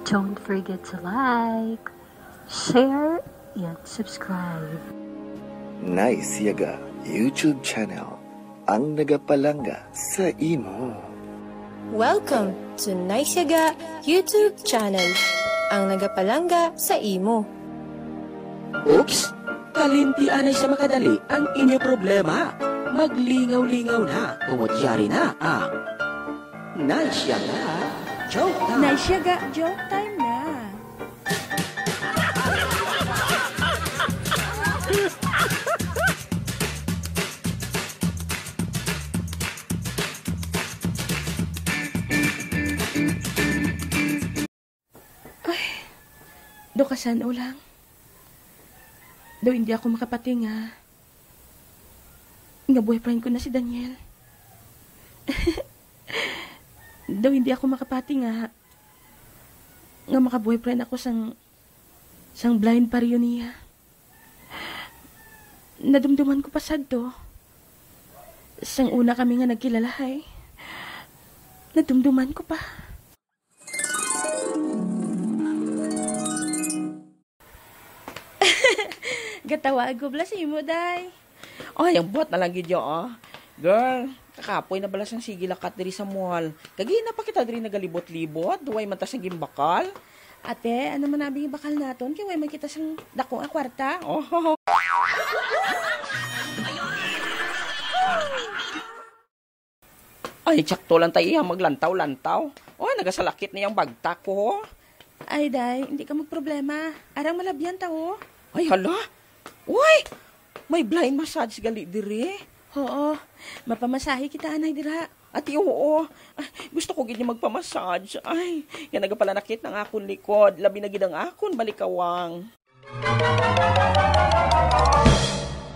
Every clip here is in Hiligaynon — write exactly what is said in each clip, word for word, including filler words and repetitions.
Don't forget to like, share, and subscribe. Nice Yaga YouTube channel, ang nagapalangga sa imo. Welcome to Nice Yaga YouTube channel, ang nagapalangga sa imo. Oops! Kalimti anay sa makadali ang inyo problema. Maglingaw-lingaw na, tungod yari na ang Nice Yaga Joke Time. Nice Yaga Joke Time na. Ay, do kasan-o lang. Do hindi ako makapati nga, nga boyfriend ko na si Daniel. Do hindi ako makapati nga, nga maka-boyfriend ako sang, sang blind pareho niya. Nadumduman ko pa sad to. Sang una kami nga nagkilalahay, nadumduman ko pa. Gatawag ko bala sa imo, day. Ay, ang buhat na lang gid, oh. Girl, kakapoy na bala sang sige lakat diri sa mall. Kagina pa kita diri nagalibot-libot, duway man ta sang gimbakal. Ate, ano man abi bakal naton? Kay way man kita sang dako nga kwarta. Oh. Ay, tsakto lang ta iya maglantaw-lantaw. Oh, nagasalakit na yang bagtak ko, ho. Ay, day, hindi ka magproblema. Arang malabyan ta, ho. Ay, hala. Uy, may blind massage gali diri. Oo, mapamasahe kita anay dira. Ati, oo. Ah, gusto ko gid niya magpamassage. Ay, nga nagapalanakit ang akon likod, labi na gid ang akon balikawang.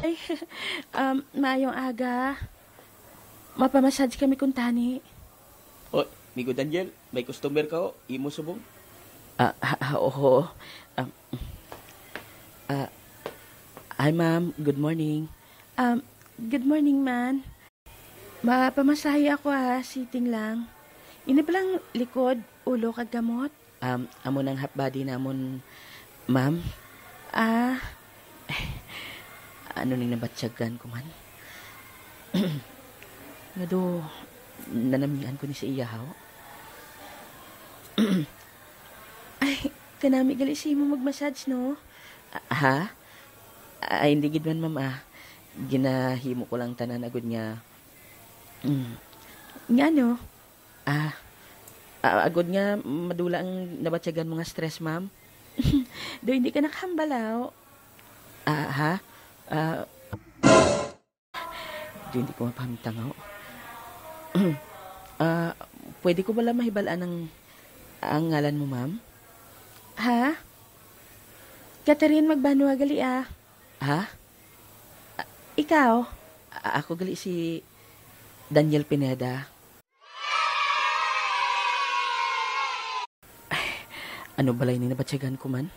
Ay, um, maayong aga. Mapamassage kami kuntani. Oh, Migo Daniel, may customer ka, oh. Imo subong? Ah, ha, ha, oho. Um, ah, hi, ma'am. Good morning. Um, good morning, man. Mapamasahe ako, ha. Sitting lang. Ini palang likod, ulo, kag kamot. Um, amo nang half body namon, ma'am. Ah. Ano ning nabatyagan ko man? Nga do, nanamian ko ni sa iya, haw? Ay, kanami gali sa imo mag-massage, no? Ah, ha? Ay, hindi gid man, ma'am, ah. Ginahimo ko lang tanan agud nga, mm. Nga ano? Ah, ah, agud nga madula ang nabatyagan mo nga stress, ma'am. Do hindi ka nakahambal, aw? Ah, ha? Ah, do hindi ko mapahamtang, aw. Ah, pwede ko bala mahibal-an ang, ang ngalan mo, ma'am? Ha? Catherine Magbanwa gali, ah. Ha? Ah, ikaw? A-, ako gali si Daniel Pineda. Ay, ano balay ni nabatyagan ko man?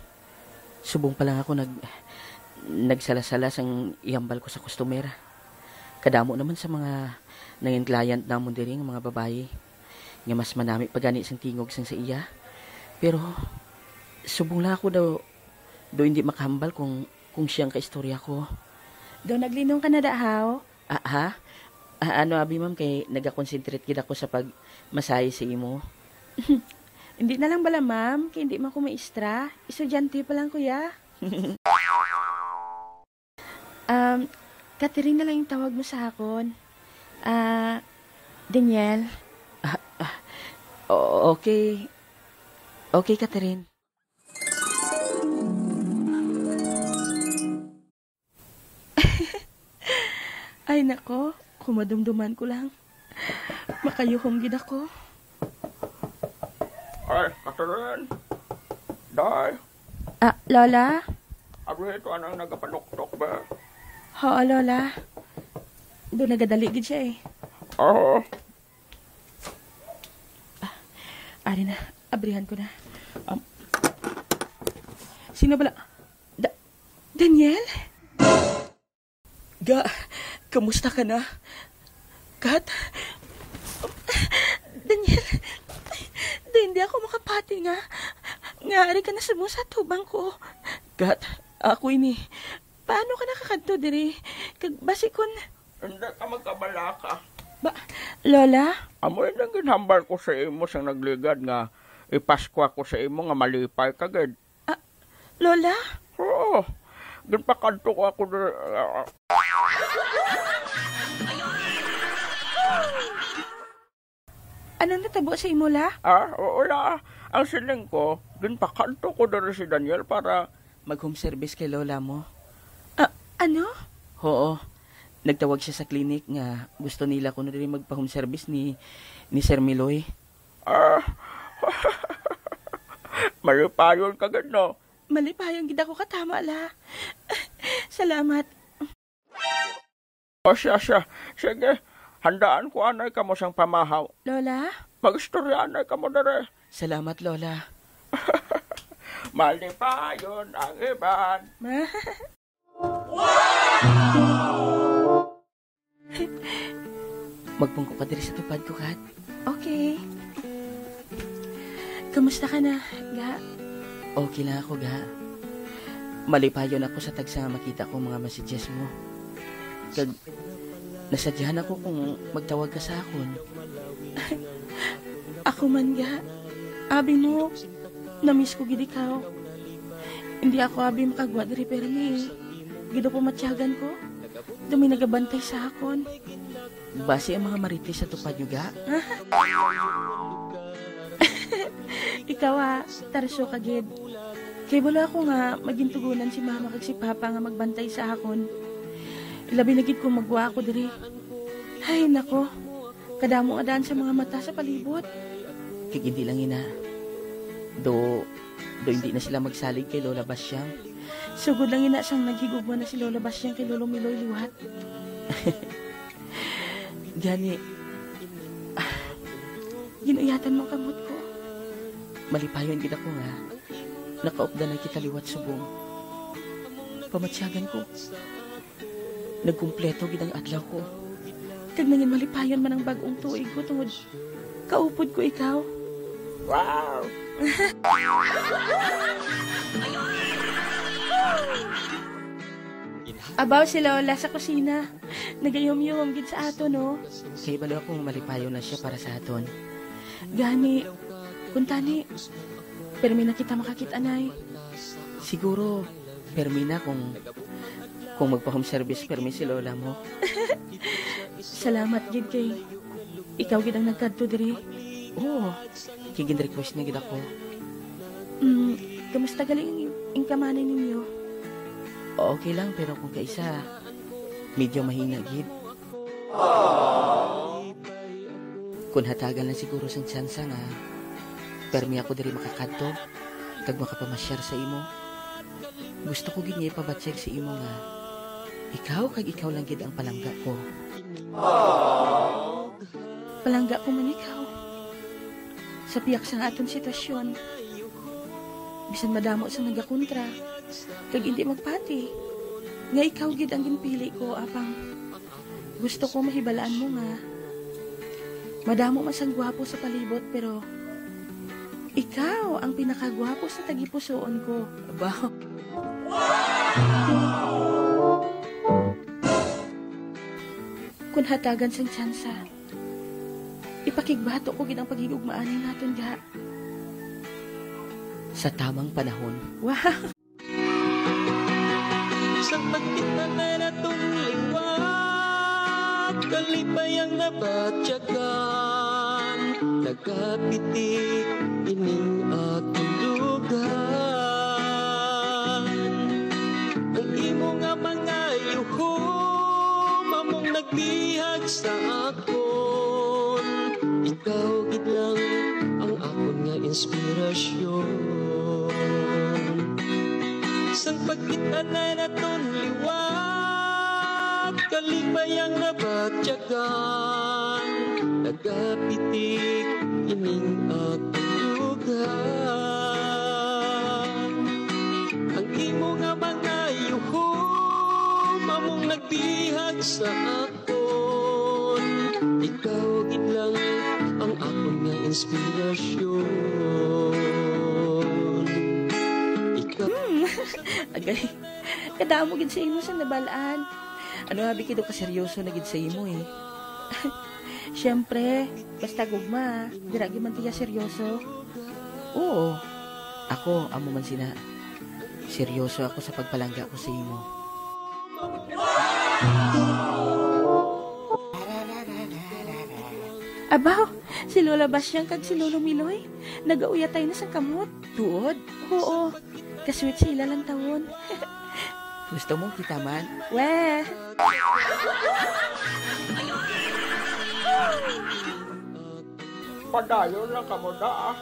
Subong pa lang ako nag-, nagsala-sala sang ihambal ko sa customer. Kadamo naman sa mga nangin client namon diri nga mga babayi nga mas manami pa gani sang tingog sang sa iya. Pero subong lang ako daw, daw hindi makahambal kung, kung siya ang kaistorya ko. Daw naglinong ka na da, haw? Ah, ha? Ah, ano, abi, ma'am, kay nagakonsentrate gid ako sa pagmasahe sa imo. Hindi na lang bala, ma'am, kay hindi man ko maestra. Estudyante pa lang ko, ya. Um, Catherine na lang yung tawag mo sa akon. Ah, Daniel. Ah, ah, o-, okay. Okay, Catherine. Ay, nako, kung madumduman ko lang. Makayuhong gid ako. Ay, Catherine. Day. Ah, Lola? Abi ito anang nagapanuktok ba? Oo, Lola. Do nagadali gid siya eh. Oo. Ah, ari na, abrihan ko na. Um, sino bala? Da-, Daniel? Ga, kamusta ka na? Kat? Daniel, di, hindi ako makapati nga Nga ari ka na subong sa atubang ko. Kat, ako ini. Paano ka nakakadto diri? Kag basi kun Hindi ka magkabalaka. Ba, Lola? Amo ini ang ginhambal ko sa imo sang nagligad nga ipasko ako sa imo nga malipay ka gid. Ah, Lola? Oo. Ginpakadto ko ako diri. Ano natabo sa imo, La? Ah, oo, La. Ang siling ko, ginpakadto ko diri si Daniel para mag-home service kay lola mo. Ah, ano? Oo. Nagtawag siya sa clinic nga gusto nila kuno diri magpa-home service ni, ni Sir Miloy. Ah, malipayon ka gid, no? Malipayon gid ako katama, La. Salamat. O siya, siya. Sige, handaan ko anay kamo sang pamahaw. Lola? Mag-istorya anay kamo dere. Salamat, Lola. Malipayon ang iban. Ma- Magpungko ka diri sa tupad ko, Kat. Okay. Kamusta ka na, Ga? Okay lang ako, Ga. Malipayon ako sa tagsa nga makita ko mga messages mo. Kag nasadyahan ako kung magtawag ka sa akon. Ako man, Ga. Abi mo, na-miss ko gid ikaw. Hindi ako abi makagwa diri permi. Gid ako matyagan ko. Dumi nagabantay sa akon. Basi ang mga marites sa tupad niyo, ga? Ikaw, ah, tarso ka gid. Kay balo ako nga magintugunan si mama kag si papa nga magbantay sa akon. Labi na gid kung magwa ako diri. Ay, nako. Kadamo nga daan sa mga mata sa palibot. Kag hindi lang ina. Do, do hindi na sila magsalig kay Lola Basyang. Sugod lang ina sang naghigugma na si Lola Basyang kay Lolo Miloy liwat. Gani, ah, ginuyatan mo ang kamot ko. Malipayon gid ako nga nakaupdan na kita liwat subong. Pamatyagan ko, nagkumpleto gid ang adlaw ko. Kag nangin malipayon man ang bag-ong tuig ko tungod kaupod ko ikaw. Wow! Abaw si Lola sa kusina. Nagayuhom-yuhom gid sa aton, no? Kay balo ako nga malipayon na siya para sa aton. Gani, kuntani, permi na kita makakit-anay. Siguro, permi na kung, kung magpa-home service permi si lola mo. Salamat gid kay ikaw gid ang nagkadto diri. Oo, kay gin-request niya gid ako. Mm, kamusta gali ang, ang kamanay ninyo? Okay lang, pero kung kaisa, medyo mahina gid. Kun hatagan lang siguro sang tsansa nga permi ako diri makakadto kag makapamasyar sa imo, gusto ko gid nga ipabatyag sa imo nga ikaw kag ikaw lang gid ang palangga ko. Palangga ko man ikaw. Sa pihak sang aton sitwasyon, bisan madamo sang nagakontra kag indi magpati, nga ikaw gid ang ginpili ko, apang gusto ko mahibalaan mo nga madamo man sang gwapo sa palibot, pero ikaw ang pinakagwapo sa tagipusoon ko. Ba? Kun hatagan sang tsansa, ipakigbato ko gid ang paghigugmaanay naton, ga. Sa tamang panahon. Wow! Sang pagkita na naton liwat, kalipay ang nabatyagan, nagapitik ining akong dugan. Ang imo nga mga yuhom among nagbihag sa akon. Ikaw gid lang ang akon nga inspirasyon. Sang pagkita na naton liwat, kalipay ang nabatyagan, nagapitik ining akong dugan. Ang imo nga mga yuhom among nagbihag sa akon. Ikaw gid lang ang akon nga inspirasyon. Agay, kadamo gid sa imo sang nabal-an. Ano abi gid ka seryoso na gid sa imo eh. Siyempre, basta gugma, dira gyud man tiya seryoso. Oo, ako amo man sina. Seryoso ako sa pagpalangga ko sa imo. Abaw, si Lola Basyang kag si Lolo Miloy, nagauyatay na sang kamot. Tuod? Oo, kasweet sila lang tawon. Gusto mo kita man? Weh! Padayon lang kamo da, ah.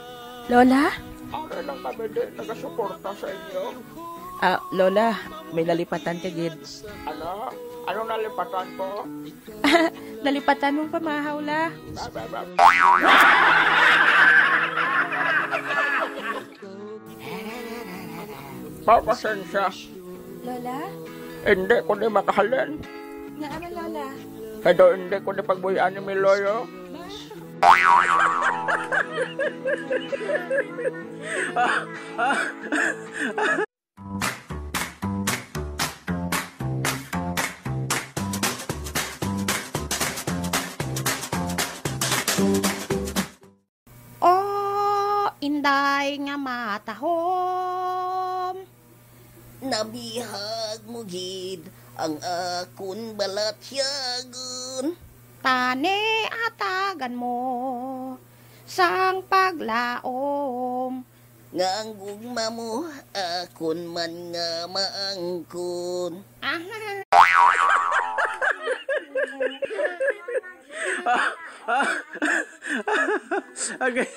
Lola? Ari lang kami di nagasuporta sa inyo. Ah, Lola, may nalipatan ka gid. Ano? Ano nalipatan ko? Nalipatan mong pamahaw, la. Ba, ba, ba. Papasensya. Lola? Hindi ko di makahalin. Nga naman, Lola? Kaya hindi ko di pagbuyan ni Miloyo. O, inday nga matahom. Nabihag mo gid ang akon balatyagon. Tani atagan mo sang paglaom. Nga ang gugma mo akon man nga maangkon. Aha. Okay.